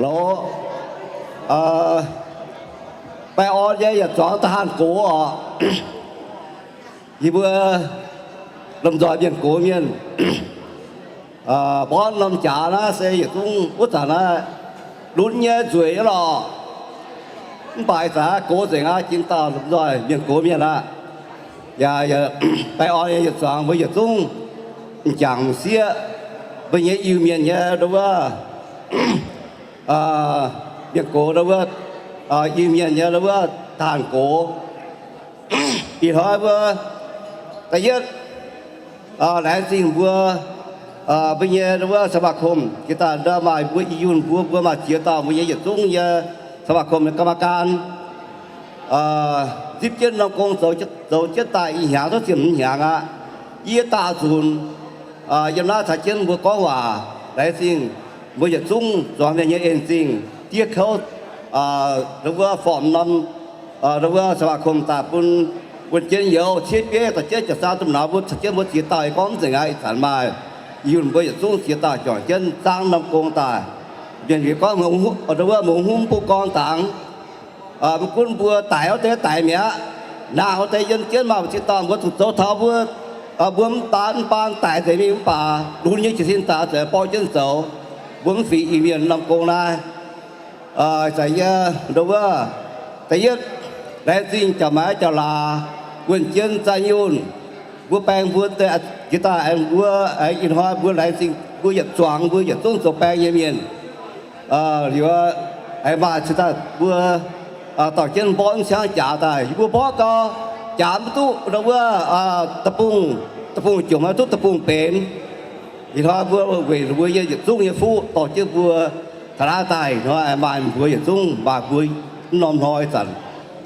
Loz, baengh orn nyei yietc zuangx da'haanh gox oc. Yie mbuo lomh nzoih mienh gox mienh, mborqv norm jaax naaiv se yietc zungv wuov zanc naaiv lunx nyei nzueic nyei lorqc. Mv baac ih zanc gox nzengc aqv, jiex dauh lomh nzoih mienh gox mienh aqv. Yaac baengh orn nyei yietc zuangx mbuo yietc zungv m'jangc m'sieqv, mbuo nyei Iu-Mienh nyei ndo wuov, mienh gox ndo wuov, Iu-Mienh nyei ndo wuov da'haanh gox. Ih hnoi mbuo da'yietv laengz zingh mbuo, mbuo nyei ndo wuov สมาคม jiex daaih ndau maaih mbuo Iu-Mienh mbuo, mbuo maaih ziex dauh mbuo nyei yietc zungv nyei สมาคม nyei กรรมการ zipv jienv norm gong zoux, zoux jienv daaih ih hnyangx tov ziepc hmz hnyangx aqv. Yie daauh zunc yiem naaiv caux jienv mbuo gorngv waac. Laengz zingh mbuo yietc zungv zuangx mienh nyei en-zingh diev kouv, ndo wuov form norm, ndo wuov สมาคม daaih bun wuonh jienv youz ciev bieiv dorh jienv jaax zaang domh nauz mbuo caux jienv mbuo ziex dauh gorngv mv nzengc aqv. Ih zanc maaih Iu-Mienh mbuo yietc zungv ziex dauh juangc jienv zaangv norm gong daaih. Mienh gorngv, ndo wuov, mungz hungv bun gorn dangx. Mv gunv mbuo daic wuov deix daic mi'aqv, nangh wuov deix yiem jienv maaih ziex dauh mbuo zuqc zoux taux mbuo, mbuo mv baan mv baan daic nzengc mingh mv baac lunx nyei jiez sin daaih oix zuqc borng jienv zoux. Mbuo mv fingx Iu-Mienh norm gong naaiv. Ih zanc yie ndo wuov da'yietv laengz zingh jauv-maaiz jauv-laac, wuonh jien zaaih yunh, mbuo baeng mbuo deix jiex daaih aengx mbuo, ih hnoi mbuo laengz zingh mbuo yietc zuangx mbuo yietc zungv zoux baeng nyei mienh. Liuz aengx maaih cingx daaih mbuo dorh jienv mborqv mv ciangv jaax daaih, yie mbuo mborqv gau, jaax mv duqv ndo wuov, da'bung, da'bung jomc maiv duqv da'bung benx. Ih hnoi mbuo weic mbuo nyei yietc zungv nyei fuqv dorh jienv mbuo taux naaiv daaih, ih hnoi aengx maaih mbuo yietc zungv maaih mbuo mv norm hnoi zanc.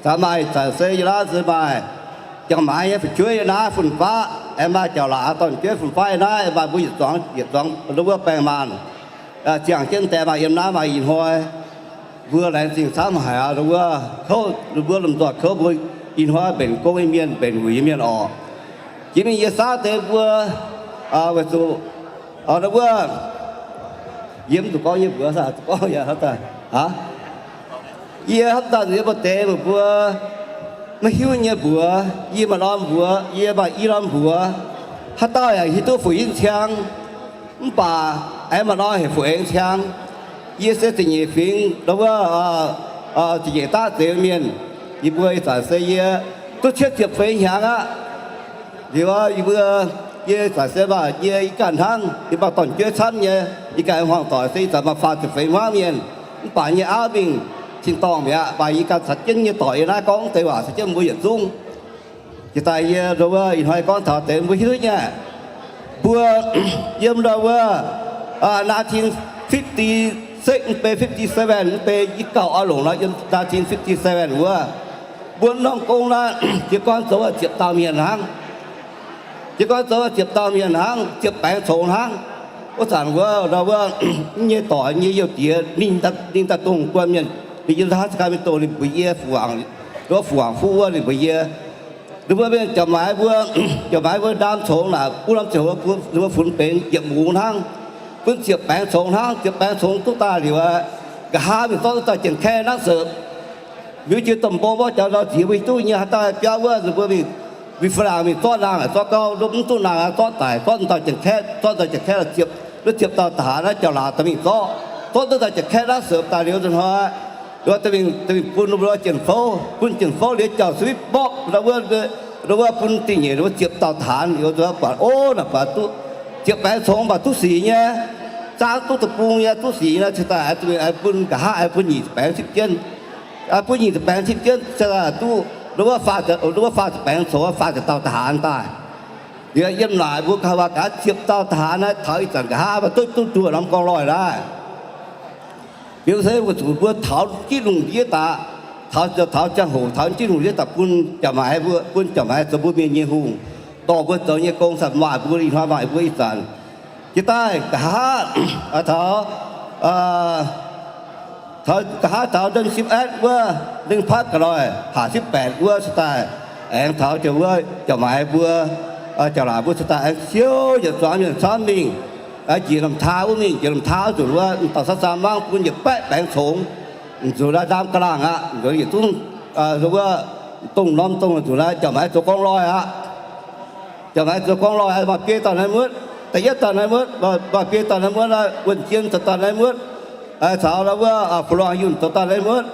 Caux maaih zanc se yie naaiv se maaih jauv-maaiz nyei fu'jueiv yie naaiv fun-faqv, aengx maaih jauv-laac dorn-jueiv fun-faqv yie naaiv, aengx maaih mbuo yietc zuangx, yietc zuangx ndo wuov baeng maanh ziangh jienv deix maaih yiem naaiv maaih ih hnoi. Mbuo laengz zingh camv haic aqv, ndo wuov kouv, mbuo lomh nzoih kouv mbuo ih hnoi mbenc gong nyei mienh, mbenc wuic nyei mienh orqc. Jiex mingh yie saauv deix mbuo weic zuqc ndo wuov, yie mv zuqc gorngv nyei mbuox, zuqc gorngv yaac hnamv daaih, hnangv, yie hnamv daaih nziex mbuo deix mbuo maiv hiuv nyei mbuox, yie maaih norm mbuox, yie maaih i norm mbuox. Haaix dauh yaac hiuv duqv Fu-Eng Ciang, mv baac aengx maaih norm heuc Fu-Eng Ciang. Yie se ziepc nyeic fingx ndo wuov, ziepc nyeic daav zeix mienh. Yie mbuo ih zanc se yie duqv cietv ziepc feix hnyangx aqv. Liuz yie mbuo, yie ih zanc se maaih yie ih ganh hnangv, yie maaih dorn-jueiv camv nyei, ih ganh hmuangx doic se ih zanc maaih faah ziepc feix hmuangv mienh. Mv baac nyei auv mingh tin-dorngh mi'aqv, mv baac yie ganh caux jienv nyei doic yie naaiv gorngv deix waac caux jienv mbuo yietc zungv. Jiex daaih yie ndo wuov ih hnoi gorngv taux deix mbuo hiuv duqv nyei, mbuo yiem ndo wuov nineteen fifty-six mv bei fifty-seven mv bei yie gauh oix longc nor, yiem nineteen fifty-seven wuov, mbuo norm gong naaiv jiez gorn zoux ziepc dauh mienh hnangv. Jiez gorn zoux ziepc dauh mienh hnangv, ziepc baengx congx hnangv. Wuov zanc wuov, wuov nyei doic nyei youh diex ninh daaih dongh guanh mienh, ninh yiem haaix zanc ganh mingh dongh ninh mbuox yie, fu-angc, fu-angc fuqv wuov ninh mbuox yie, ninh mbuo mienh jauv-maaiz mbuo, jauv-maaiz mbuo ndaam congx naaic, wuov norm ziangh hoc ninh mbuo funx benx yietc mungz hnangv, bun ziepc baengx congx hnangv. Ziepc baengx congx duqv daaih liuz, nqa'haav mingh zorqv duqv dauh Janx-Kaeqv naaiv sepc. Mbiuz jiex domh mbong mborqv jaux ndau nziex mbuo hiuv duqv nyei. Haaix dauh biauv wuov, ninh mbuo mingh, mingh Faa^laangc mingh zorqv nangh, zorqv gauh mv duqv nangh, zorqv daic, zorqv dauh Janx-Kaeqv, zorqv dauh Janx-Kaeqv ziepc, mv ziepc dauh taaix naaiv jauv-laac daaih mingh zorqv, zorqv duqv dauh Janx-Kaeqv naaiv sepc daaih liuz nzunc hnoi, mingh bun mbuo Janx-Fouv, bun Janx-Fouv liuz jauv-suiv mborqv wuov, wuov bun dingh nyeic wuov ziepc dauh taaix liuz buatc, o, naaic buatc duqv ziepc baengx congx mv baac duqv sic nyei, zaangv duqv deic-bung nyei, duqv sic nyei, cingx daaih bun nqa'haav bun nyic ziepc baengx cipv jienv, bun nyic ziepc baengx cipv jienv, cingx daaih duqv wuov faah ziepc baengx congx, faah ziepc dauh taaix daaih. Liuz yiem naaic mbuo gauh waac gaax ziepc dauh taaix naaiv taux ih zanc nqa'haav mv baac duqv duqv nduoh norm gorngv loih naaiv. Liuz se weic zuqc mbuo taux jiv lungh ndiev daaih, taux, taux ziangh hoc taux jiv lungh ndiev daaih bun jauv-maaiz mbuo, bun jauv-maaiz zoux mbuo mienh nyei hungh, dorh mbuo zoux nyei gong, cingx maaih mbuo ih hnoi maaih mbuo ih zanc. Jiex daaih nqa'haav taux, taux nqa'haav taux หนึ่งสิบเอ็ด wuov, หนึ่งพันเก้าร้อยห้าสิบแปด wuov cingx daaih aengx taux jiex wuov jauv-maaiz mbuo, jauv-laac mbuo cingx daaih aengx siou yietc zuangx mienh camv mingh. njiec lomc taa wuov mingh, njiec lomc taa wuov nzunc wuov, dauh saav zaam mangv bun yietc baeqv baengx congx, nzunc naaiv ndaam ga'laangh aqv. Nzunc yietc zungv wuov dongh norm dongh nzunc naaiv, Jauv-Maaiz zoux gorngv loih aqv. Jauv-Maaiz zoux gorngv loih, maaih biei dauh naaiv muotv, da'yietv dauh naaiv muotv, maaih biei dauh naaiv muotv, wuonh jien zoux dauh naaiv muotv, caux wuov Fu Luangh Yunh zoux dauh naaiv muotv,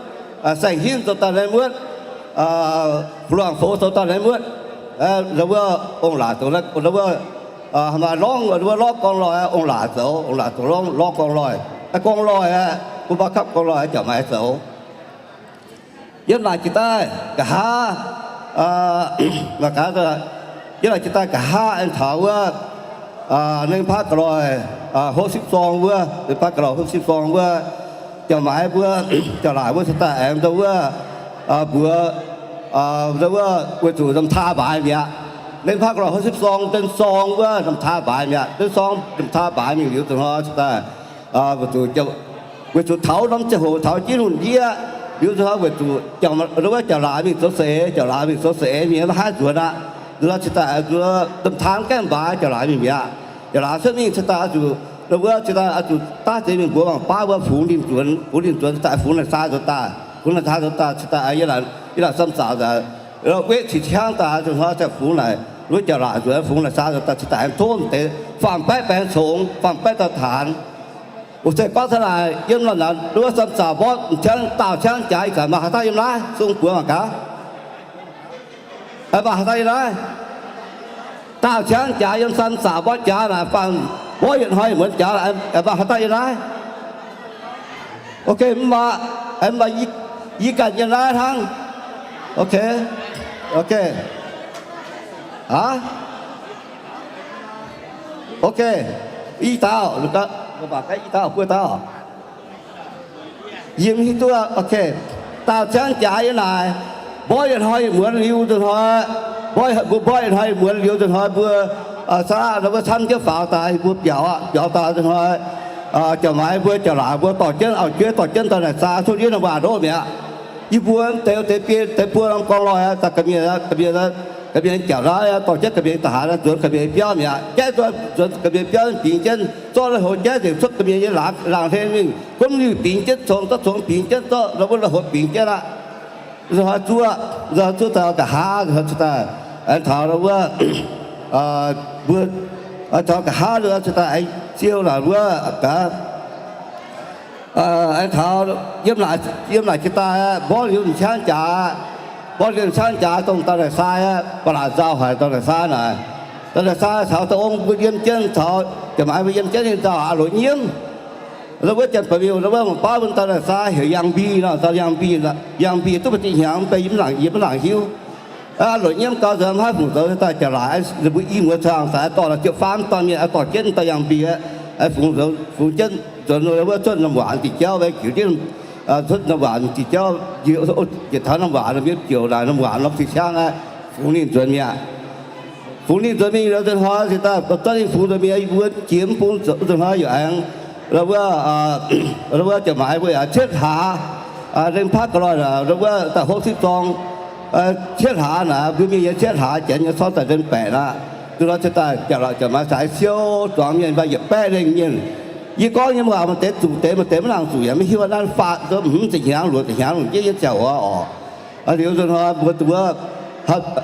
Saeng Hinv zoux dauh naaiv muotv, Fu Luangh Fou zoux dauh naaiv muotv, wuov ong-laac zoux, wuov maaih lorngv, wuov lorngv gorngv loih, ong-laac zoux, ong-laac zoux lorngv, lorngv gorngv loih, gorngv loih aqv, bun baav kapv gorngv loih, Jauv-Maaiz zoux. Yiem naaic jiex daaih nqa'haav, yiem naaic jiex daaih nqa'haav aengx taux wuov, Nengh Paav Ga'loi, hopv sipv zorng wuov, Nengh Paav Ga'loi hopv sipv zorng wuov, Jauv-Maaiz mbuo, Jauv-Laac mbuo cingx daaih aengx ndau wuov, mbuox, ndau wuov weic zuqc Norm Taa mbaaix mi'aqv. Nengh Paav Ga'loi hopv sipv zorng, Ndenv Sorng wuov Norm Taa mbaaix mi'aqv. Ndenv Sorng Norm Taa mbaaix mingh liuz nzunc hnoi cingx daaih, weic zuqc, weic zuqc taux norm ziangh hoc taux jienv hungh ndiev liuz nzunc hnoi weic zuqc, ndau wuov Jauv-Laac mingh zoux saeng-eix, Jauv-Laac mingh zoux saeng-eix mingh maiv haih nzuonx aqv. Nzunc hnoi cingx daaih, Norm Taa mv gaengh mbaaix, Jauv-Laac mingh mi'aqv. Jauv-Laac cuotv mingh cingx daaih oix zuqc, ndau wuov cingx daaih oix zuqc daav deix mingh mbuox mangc baav wuov fungx ninh nzuonx, fungx ninh nzuonx cingx daaih fungx naaic saa zoux daaih, fungx naaic saa zoux daaih cingx daaih yie laaic, yie laaic samv zaqc, weqv cingx ciangv daaih nzunc hnoi cingx fungx naaic, wuov Jauv-Laac nzuonx fungx naaic saa zoux daaih cingx daaih aengx tov deix faam baeqv baengx congx, faam baeqv dauh taanx. Wuov zeiz gorngv taux naaic yiem naaic, wuov samv zaqc mborqv ciangv daauh ciangv jaax ih zanc maaih haaix dauh yiem naaiv sung buoz mangc gaax. Maaih haaix dauh yiem naaiv? Daauh ciangv jaax yiem samv zaqc mborqv jaax naaic, faanh mborqv yietc hnoi muonz jaax, maaih haaix dauh yiem naaiv? Ok, mv baac, mv baac yie ganh yiem naaiv hnangv. Ok, ok. Aav, ok, i dauh, i dauh, buo dauh. Yie mv hiuv duqv, ok. Daauh ciangv jaax yiem naaic, mborqv yietc hnoi yietc muonz liuz nzunc hnoi, mbuo mborqv yietc hnoi yietc muonz liuz nzunc hnoi mbuo, aa, camv jienv faaux daaih mbuo biaux aqv, biaux daaih nzunc hnoi, aa, Jauv-Maaiz mbuo, Jauv-Laac mbuo dorh jienv, auv-jueiv dorh jienv dorh naaic saa cuotv ndiev norm waac ndoqv mi'aqv. Yie mbuo deix, deix biei deix buo norm gorngv loih aqv, ga'mienh, ga'mienh, ga'mienh jauv naaiv dorh jienv ga'mienh da'haaix nzuonx ga'mienh biauv mi'aqv. Jaiv nzuonx ga'mienh biauv mingh bingx jienv, zorqv lui-houx jaiv nzengc cuotv ga'mienh nyei laangz hlen mingh, gomv liuh bingx jienv, congx zorqv congx bingx jienv, zorqv wuov lui-houx bingx jienv aqv. Nzunc hnoi zuov, nzunc hnoi zuov daaih ga'haav, nzunc hnoi zuov daaih aengx taux wuov, mbuo, taux ga'haav nzunc hnoi zuov daaih aengx siou naaic wuov gaax, aengx taux yiem naaic jiex daaih mborqv liuz m'ciangv jaax, mborqv liuz m'ciangv jaax dongh dauh naaic sai aqv, ba'laqc nzauh haic dauh naaic sai naaic. Dauh naaic sai caux dauh ong mbuo yiem jienv, caux Jauv-Maaiz mbuo yiem jienv ninh nzauh aqv, loz nyiemv. Wuov janx-baeqc mienh wuov mangc baav mbuo dauh naaic sai heuc Yangh Mbi nor, dauh Yangh Mbi, Yangh Mbi duqv ba'ziex hnyangx, mv baac yie mv nangc, yie mv nangc hiuv. Loz nyiemv gau nzunc mv haih fungc zoux daaih Jauv-Laac, mbuo i muoz cangx daaih dorh la'ziepc faam dauh mienh dorh jienv dauh Yangh Mbi, fungx zoux, fungx jienv nzuonx wuov cuotv norm waac diuc jauv, jiuc diuv, cuotv norm waac diuc jauv, njiec taux norm waac, mienh ziouc naaic norm waac norm cing ciangv aqv, fungx ninh nzuonx mi'aqv. Fungx ninh nzuonx mingh liuz nzunc hnoi cingx daaih zorqv ninh fungx nzuonx mi'aqv, yie mbuo jiex mv bung nzunc hnoi yaac aengx, wuov, wuov Jauv-Maaiz mbuo yaac cietv hlaax, Nengh Paav Ga'loi, wuov daaih hopv sipv zorng, cietv hlaax naaic, mbuo mingh nyei cietv hlaax janx nyei corngv daaih nzengc baeqc aqv. Nzunc hnoi cingx daaih Jauv-Laac, Jauv-Maaiz caux siou zuangx mienh mbaih yietc baeqv lengh mienh. Yie gorngv nyei mv baac maaih deix zuqc deix, maaih deix mv nangc zuqc, yaac maiv hiuv naaiv faah, mv zeiz hnyangx luoqc, zeiz hnyangx longc jienv nyei ziangh hoc oc. Liuz nzunc hnoi mbuo,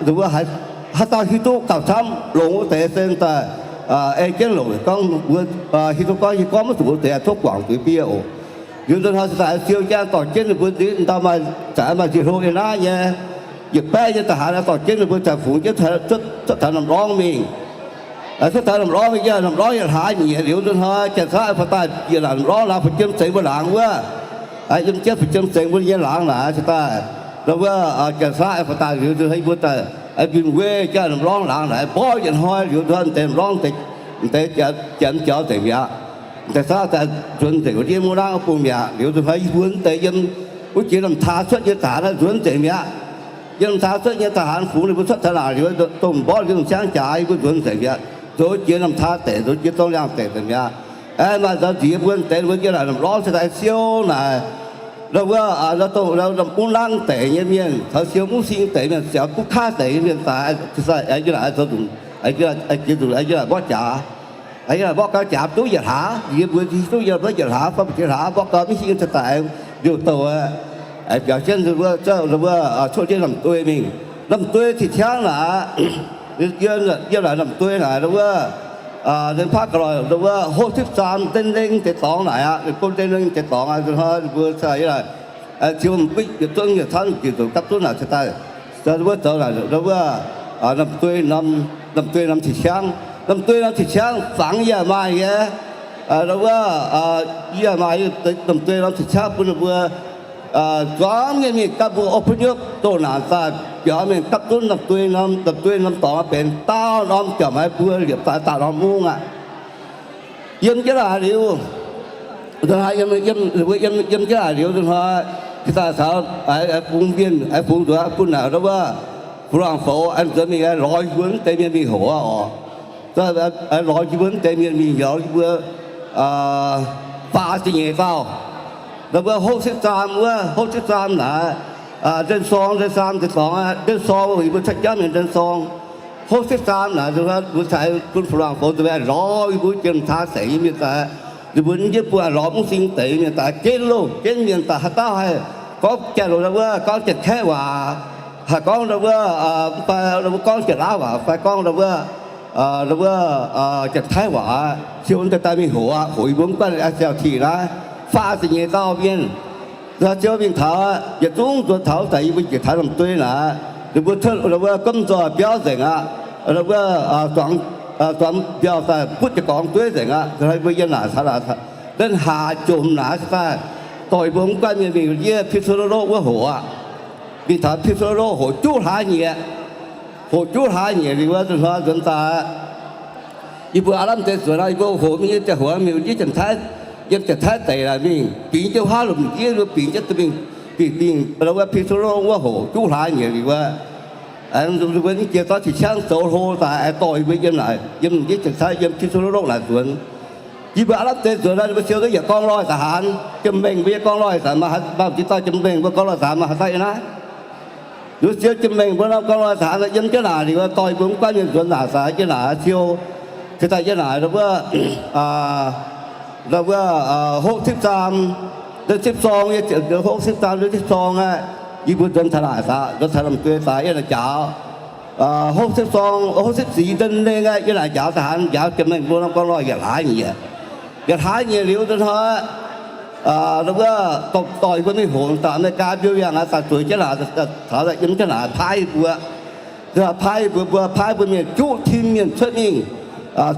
mbuo haaix dauh hiuv duqv gauh camv longx wuov deix se daaih ei jienv longc gorngv mbuo hiuv duqv gorngv, hiuv gorngv maiv zuqc wuov deix tov guangc zuiz biev oc. Liuz nzunc hnoi cingx daaih siou jienv dorh jienv ninh mbuo ndiev ndau maaih, za'gengh maaih nziex hlo nyei naaiv nyei, yietc baeqv nyei da'haaix dorh jienv ninh mbuo caux fungx jienv cuotv taux norm lorngv mingh. Cuotv taux norm lorngv mingh, norm lorngv yietc hlaax nyieqc liuz nzunc hnoi janx-saauv faaux daaih bieqc laangz norm lorngv laangz, fu'jiem zengx mbuo laangz wuov. Yiem jienv fu'jiem zengx mbuo nyei laangz naaic cingx daaih, wuov janx-saauv faaux daaih liuz nzunc hnoi yie mbuo daaih mingh weic jienv norm lorngv laangz naaic, mborqv yietc hnoi liuz nzunc hnoi deix norm lorngv deix, deix janx jaux nzengc mi'aqv. Deix saauv daaih nzuonx nzengc wuov ndiev mungv nangv bung mi'aqv. Liuz nzunc hnoi yie mbuo deix yiem wuov jiex norm taa cuotv nyei da'haaix naaiv nzuonx nzengc mi'aqv. Yiem norm taa cuotv nyei da'haaix fungx ninh mbuo cuotv taux naaic liuz, dongh mborqv liuz m'ciangv jaax yie mbuo nzuonx nzengc mi'aqv. Zoux jiex norm taa deic, zoux jiex Zong Liangh deic nzengc mi'aqv. Aengx maaih nzauh nziex mbuo deix ninh mbuo yiem naaic norm lorngv cingx daaih siou naaic, wuov, dongh mungv nangv deic nyei mienh caux siou mungv sing deic mienh, siou kuv kaav deic nyei mienh daaih, yie naaic zoux nzunc, jiex nzunc yie naaic mborqv jaax. Mborqv gau jaax duqv yietc hlaax, yie mbuo hiuv duqv yie mbuo yietc hlaax fai mbu'ziex hlaax, mborqv gau mv hingh caux daaih liouh douh aqv. Aengx biaux jienv ndau wuov, ndau wuov cuotv jienv Namh Duei mingh. Namh Duei cih ciangv naaic, yie, yie laaic Namh Duei naaic ndau wuov, ninh paav ga'loih ndau wuov hopv sipv zaam Nzengc Lengh deix dorngx naaic aqv, ninh gomv Nzengc Lengh deix dorngx aqv, hnoi mbuo caux yie laaic ziouc mv buiv yietc zungv yietc camv jiex zoux gapv zunv naaic caux daaih, ndau wuov zoux naaic ndau wuov Namh Duei, Namh Duei norm cih ciangv, Namh Duei norm cih ciangv fangx yie maaih nyei, ndau wuov, yie maaih Namh Duei norm cih ciangv bun ninh mbuo zuangx mienh mingh gapv mbuo oix bun nyuoqv doh naanc daaih biaux mingh gapv zunv Namh Duei norm, Namh Duei norm dorngx benx daauh norm jomc haic, mbuo liepc daaih daauh norm mungv aqv. Yiem jienv naaic liuz, yiem, yiem jienv naaic liuz, hnoi daaih caux fungx mienh, fungx nzuonx bun naaic ndau wuov, Fu Luangh Foux aengx nzuonx mingh lorz yie mbuo mv deix mienh mingh hoc aqv oc. Lorz yie mbuo mv deix mienh mingh lorz yie mbuo faah ziepc nyeic dauh. Ndau wuov hopv sipv zaam wuov, hopv sipv zaam naaic, Nzengc Sorng, Nzengc Saam, Nzengc Sorng, Nzengc Sorng, yie mbuo cuotv jauv mingh Nzengc Sorng. Hopv sipv zaam naaic, mbuo caux bun Fu Luangh Foux nzuonx lorz yie mbuo jiem taaix deic nyei mienh daaih, ninh mbuo jienv bun lorz mv sing deic mienh daaih, jienv loh jienv mienh daaih haaix dauh haih gorngv janx-longc ndau wuov, gorngv janx-kaeqv waac, haih gorngv ndau wuov, fai ndau wuov gorngv janx-laauv waac, fai gorngv ndau wuov, ndau wuov janx-taiv waac, siou daaih daaih mingh hoc aqv. Hoc yie mbuo mv guanh S L T naaiv faah ziepc nyeic dauh mienh. Nzunc ziouc mingh taux, yietc zungv nzuonx taux daaih yie mbuo njiec taux Namh Duei naaic, ninh mbuo cuotv ndau wuov gomv nzoih biauv nzengc aqv, ndau wuov zuangx, zuangx mbiauh daaih butv jiez gorngx dueiv nzengc aqv. Mbuo yiem naaic caux, len haac jomc naaic daaih, dorh yie mbuo mv guanh mienh mingh yiem Pixololo wuov hoc aqv. Mingh taux Pixololo hoc juqv hlaax nyieqc, hoc juqv hlaax nyieqc liuz wuov nzunc hnoi nzuonx daaih, yie mbuo aav lamh deix nzuonx aqv, yie mbuo hoc mingh yiem ziangh hoc mingh ndiev janx-taiv, yiem janx-taiv deic naaic mingh bingx jienv huaav lomc ndiev, yie mbuo bingx jienv duqv mingh, bingx, bingx ndau wuov Pixololo wuov hoc juqv hlaax nyieqc liuz wuov, aengx mbuo mv jiex zorqv qiex ciangv zoux hlo daaih aengx dorh yie mbuo yiem naaic, yiem ndiev janx-taiv, yiem Pixololo naaic nzuonx. Yie mbuo aav lamh deix nzuonx aqv, ninh mbuo siou duqv yietc gorngv loih daaih haanz, jiem-mengh mbuo nyei gorngv loih daaih maaih haaix, maaih ziex dauh jiem-mengh mbuo gorngv loih daaih haanz maaih haaix dauh yiem naaiv? Ninh mbuo siou jiem-mengh mbuo norm gorngv loih daaih haanz yiem jienv naaic liuz, dorh yie mbuo mv guanh mienh nzuonx naaic daaih yiem naaic siou, caux daaih yiem naaic ndau wuov, ndau wuov hopv sipv zaam, ndau sipv sorng, hopv sipv zaam ndau sipv sorng aqv. Yie mbuo nzuonx taux naaic daaih, nzuonx taux Namh Duei daaih yiem naaic njaaux, hopv sipv sorng, hopv sipv zic Nzengc Lengh aqv, yiem naaic njaaux daaih haanz, njaaux jiem-mengh mbuo norm gorngv loih yietc hlaax nyieqc. Yietc hlaax nyieqc liuz nzunc hnoi, ndau wuov dorh yie mbuo mingh hoc daaih America mbiouh yangh aqv, daaih zueiz jienv naaic, taux daaih yiem jienv naaic paaiv yie mbuo. Paaiv yie mbuo, mbuo paaiv mbuo mienh juqv tim mienh cuotv mingh,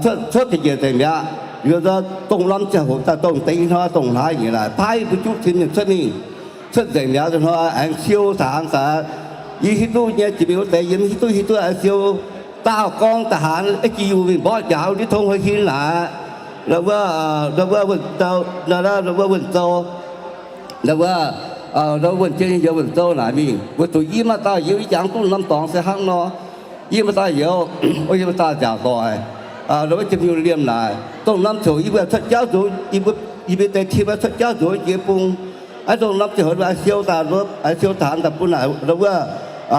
cuotv, cuotv ga'nyiec nzengc mi'aqv. Liuz dongh norm ziangh hoc daaih dongh deix hnoi dongh hlaax nyieqc naaic paaiv yie mbuo juqv tim mienh cuotv mingh, cuotv nzengc mi'aqv. Nzunc hnoi aengx siou taux haaix zanc, yie hiuv duqv nyei jiex mingh wuov deix yie mv hiuv duqv, hiuv duqv aengx siou daauh gorngv da'haaix, jiex yie mingh mborqv njaaux ndiev tong huin hin naaic, ndau wuov, ndau wuov wuonh zou, ndau wuov wuonh zou, ndau wuov, ndau wuov wuonh jien youz wuonh zou naaic mingh. Weic zuqc yie maaih dauh youz, yie jangx duqv norm dorngx se hnangv nor. Yie maaih dauh youz, yie maaih dauh nziaauc doic, ndau wuov jiem-yungh liemh naaic, dongh norm ziangh hoc yie mbuo cuotv jauv nzuonx, yie mbuo, yie mbuo deix tim cuotv jauv nzuonx jiex bung. Aa, dongh norm ziangh hoc mbuo aengx siou daaih, aengx siou taux daaih bun naaic ndau wuov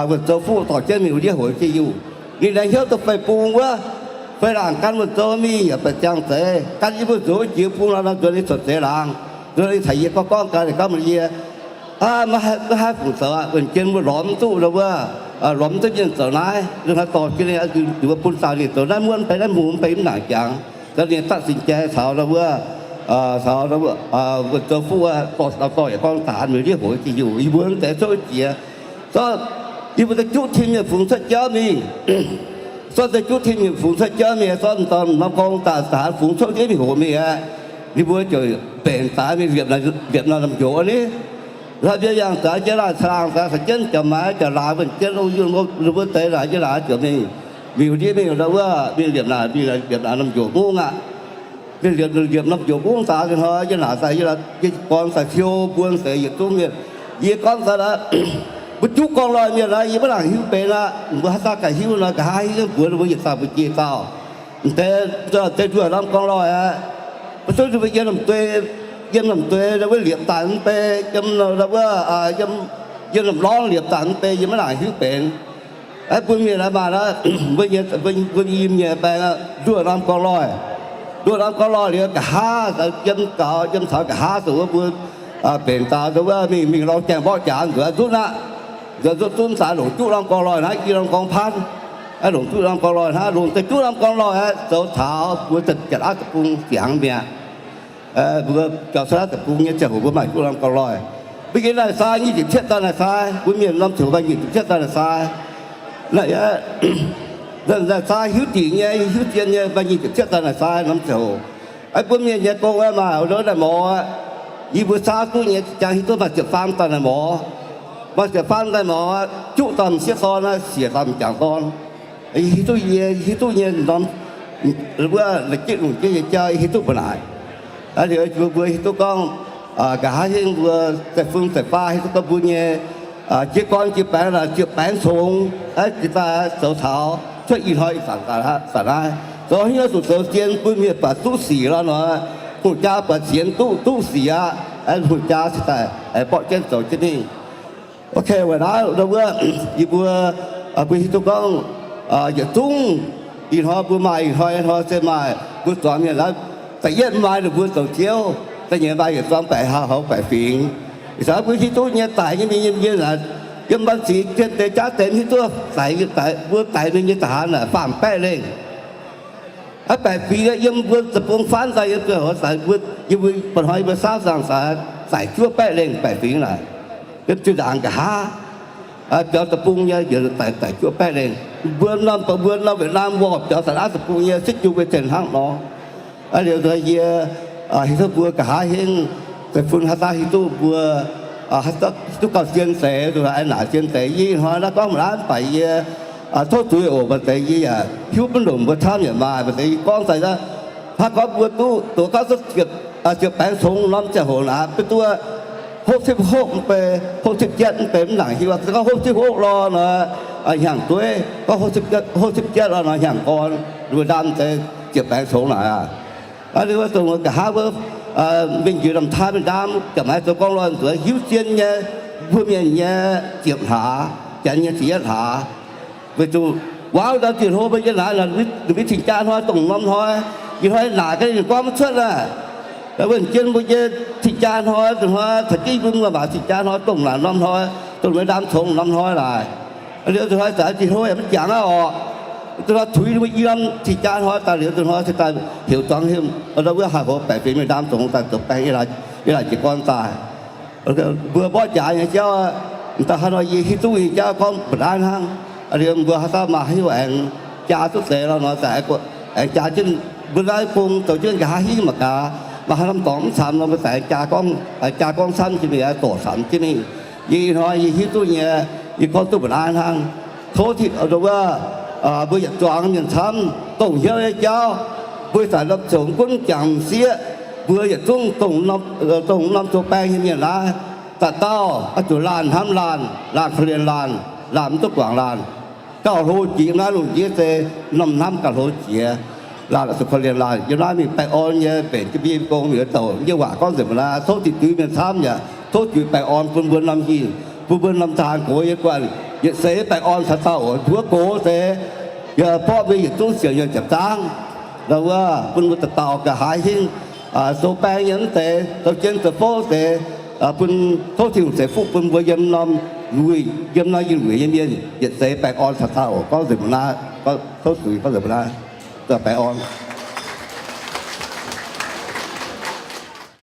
wuonh zou fuqv dorh jienv mingh ndiev hoc jiex yungh. Ninh laengz hnyouv dongh fei bung wuov, fei laangc gan wuonh zou mingh yaac baeqc ziangh zeiz, gan yie mbuo nzuonx wuov jiex bung nor, nzuonx ninh cuotv seix laangz, nzuonx ninh caux yie gorngv gorngv gaax, ninh gorngv mbuox yie, maiv haih fungc zoux aqv, wuonh jien mbuo lorz mv duqv ndau wuov, lorz mv duqv mienh zoux naaiv, nzunc hnoi dorh jienv ninh, ninh mbuo bun daaih ninh zoux naaiv muonv, mv bei naaiv hmungx, mv bei mv nangc jangx. Ninh daaih sin jai caux ndau wuov, caux wuonh zou fuqv dorh, dorh yaac gorngv daaih haaix mingh ndiev hoc jiex yungh, yie mbuo mv deix cuotv wuov jiex. Zorqv yie mbuo daaih juqv tim mienh fungx cuotv jauv mingh. Zorqv daaih juqv tim mienh fungx cuotv jauv mingh, zorqv norm gorngv daaih haaix fungx cuotv ndiev mingh hoc mingh aqv. Ninh mbuo ziouc mbenc daaih mingh liepc, liepc norm jomc ni. La'bieiv yangh daaih jienv laanh caangh daaih caux jienv jauv maaiz jauv laaix wuonh jienv lungh yunh wuov deix laaix jienv laaix ziouc mingh, mingh ndiev mingh ndau wuov mingh liepc naaic, mingh liepc naaic norm jomc mungv aqv. Mingh liepc, liepc norm jomc mungv daaih hnoi yie naaic daaih, yie gorngv daaih siou mbuo deix yietc zungv mienh. Yie gorngv daaih, mbuo juqv gorngv loih mienh aqv, yie maiv nangc hiuv benx aqv. Mbuo haaix dauh ganh hiuv nor, nqa'haav hiuv mbuox mbuo yietc dauh mbuo jiex dauh. M'deix, deix nduoh norm gorngv loih aqv. Mbuo cuotv mbuo yiem Namh Duei, yiem Namh Duei ndau wuov liepc daaih mv bei, yiem ndau wuov, yiem Namh Lorngv liepc daaih mv bei, yie maiv nangc hiuv benx. Aa, bun mienh maaih aqv, mbuo nyei, mbuo yiem nyei baeng nduoh norm gorngv loih. Nduov norm gorngv loih liuz nqa'haav, yiem gaux yiem caux nqa'haav zoux wuov mbuo benx daaih wuov mingh, mingh lorz gaengh mborqv jaax nzuonx zunv aqv. Nzuonx zunv zunv daaih longc juqv norm gorngv loih hnangv, i norm gorngv paanv. Longc juqv norm gorngv loih hnangv, longc deix juqv norm gorngv loih aqv, zoux taux mbuo Janx-Laauv deic-bung ziangx mi'aqv. Mbuo gaux Janx-Laauv deic-bung nyei ziangh hoc mbuo maaih juqv norm gorngv loih. Mbuo nyei naaic sai nyic ziepc cietv dauh naaic sai, mbuo mienh norm ziangh hoc maaih nyic ziepc cietv dauh naaic sai. Naaic sai hiuv dingc nyei, hiuv zien nyei, maaih nyic ziepc cietv dauh naaic sai norm ziangh hoc. Mbuo mienh nyei gong maaih ndo naaic morz, yie mbuo saauv duqv nyei jangx hiuv duqv maaih ziepc faam dauh naaic morz. Maaih ziepc faam dauh naaic morz, juqv dauh m'sieqv dorn, siec dauh m'jangc dorn. Hiuv duqv yie, hiuv duqv nyei norm, wuov la'gitv lungh jeiv nyei jauv hiuv duqv mbuo naaic. Liuz mbuo hiuv duqv gorngv nqa'haav hingv mbuo deic-fun deic-faa hiuv duqv gorngv mbuo nyei jiez gorn jiex baengx naaic ziepc baengx congx, jiex daaih zoux taux cuotv ih hnoi ih zanc naaiv, zoux haaix nyungc zuqc zoux zien bun mienh buatc duqv sic lorqc nor, hungh jaa buatc sienx duqv, duqv sic aqv, hungh jaa cingx daaih borqv jienv zoux jienv mingh. Ok, weic naaiv wuov, yie mbuo, mbuo hiuv duqv gorngv yietc zungv ih hnoi mbuo maaih, ih hnoi hnoi se maaih mbuo zuangx mienh naaiv, da'yietv maaih ninh mbuo zoux ziouv, da'nyeic maaih yietc zuangx baeqc hlauv baeqc fingx. Ih zanc mbuo hiuv duqv nyei daic nyei mingh yiem yie naaic, yiem ban ziqc zien deix jaav deix hiuv duqv daic, mbuo daic mingh nyei da'haav naaic faam baeqv lengh. Aav, baeqc fingx yiem mbuo deic-bung faanv daaih yiem ziangh hoc daic, yiem mbuo, yiem mbuo mba'hnoi yiem mbuo saauv zaangc daaih daic juov baeqv lengh baeqc fingx naaic. Yiem zinh ndaangc nqa'haav biaux deic-bung nyei daic, daic juov baeqv lengh. Mbuo norm, mbuo norm Việt Nam worh biaux daaih naaiv deic-bung nyei sieqv jiu mbuo zengc hnangv nor. Liuz yie hiuv duqv mbuo nqa'haav hingv deic-fun haaix dauh hiuv duqv mbuo, hiuv duqv gauh zien deix, naaic zien deix. Yie ih hnoi naaiv gorngv mv naaiv mv baac yie tov zuiz oc, maaih deix yie yaac hiuv mv longc mbuo camv yaac maaih, maaih deix yie gorngv daaih hnangv gorngv mbuo duqv doqc gorngv ziepc baengx congx norm ziangh hoc naaic, duqv hopv cipv hopv mv bei, hopv cipv jienv mv bei mv nangc hiuv, gorngv hopv cipv hopv lorh nor, hnyangx dueiv, gorngv hopv cipv jienv lorh nor hnyangx gorn, mbuo ndaam deix ziepc baengx congx naaic aqv. Liuz wuov dongh nqa'haav wuov mingh njiec norm taav mingh ndaam, ga'maaic zoux gorngv loih nzuonx hiuv zien nyei, mbuo mienh nyei ziepc hlaax, janx nyei ziepc yietv hlaax. Weic zuqc waac ndau zinh hlo mbuo yiem naaiv, ninh mbuo cing-jaa hnoi dongh norm hnoi, ih hnoi naaic ga'naaiv ninh gorngv mv cuotv aqv. Wuonh jien mbuo nyei cing-jaa hnoi, dongh hnoi taux jienv mbuo muoz-mangc cing-jaa hnoi dongh naaic norm hnoi, dongh mbuo ndaam congx norm hnoi laaix. Liuz dongh hnoi zanc zinh hlo yaac mv jangx aqv orqc. Dongh hnoi tuix mbuo i norm cing-jaa hnoi daaih liuz, dongh hnoi se daaih heuc zuangx heuc ndau wuov haih hoz baeqc fingx mingh ndaam congx daaih zoux baengh yie laaic jiez gorn daaih. Mbuo mborqv jaax nyei jauv, m'daaih haaix nor yie hiuv duqv nyei jauv gorngv mbu'naaiv hnangv. Liuz mbuo haaix dauh maaih haaix nyungc aengx jaa duqv deix lorh nor, aengx jaa jienv mbuo naaiv gong zoux jienv nqa'haav hingv mangc gaax, maaih haaix norm dorngx mv camx nor, mbuo aengx jaa gorngv, jaa gorngv camv jienv mingh, dorc camx jienv mingh. Yie ih hnoi yie hiuv duqv nyei, yie gorngv duqv mbu'naaiv hnangv. Tov tin wuov, mbuo yietc zuangx mienh camv dongh hnyouv nyei jauv, mbuo zanc norm ziouc gunv jangx m'sieqv, mbuo yietc zungv dongh norm zoux baeng nyei mienh naaiv, dauh dauh oix zuqc laanh hnamv laanh, laanh korv-lienh laanh, laanh mv duqv guangc laanh. Gauh hlo jiex naaiv lungh ndiev se norm hnamv gauh hlo jiex. Laanh oix zuqc korv-lienh laanh. Yiem naaiv mingh baengh orn nyei mbenc jienv mbuo nyei gong liuz douc nyei waac gorngv nzengc mbuo naaiv, tov zinh dui mienh camv yaac tov zuiz baengh orn bun mbuo norm hingh, bun mbuo norm daan gox nyei guanh, yietc seix baengh orn caux dauh oc, nduov gox deix, yaac borqv mbuo yietc zungv siec nyuonh ziepc zangv. Ndau wuov bun mbuo dauh dauh nqa'haav hingv zoux baeng nyei mv deix, zoux jien zoux fouv deix, bun tov Tin-Hungh ceix fuqv bun mbuo yiem norm luic, yiem norm yinh luic nyei mienh yietc seix baengh orn caux dauh oc. Gorngv nzengc mbuo naaiv, tov zuiz gorngv nzengc mbuo naaiv, baengh orn.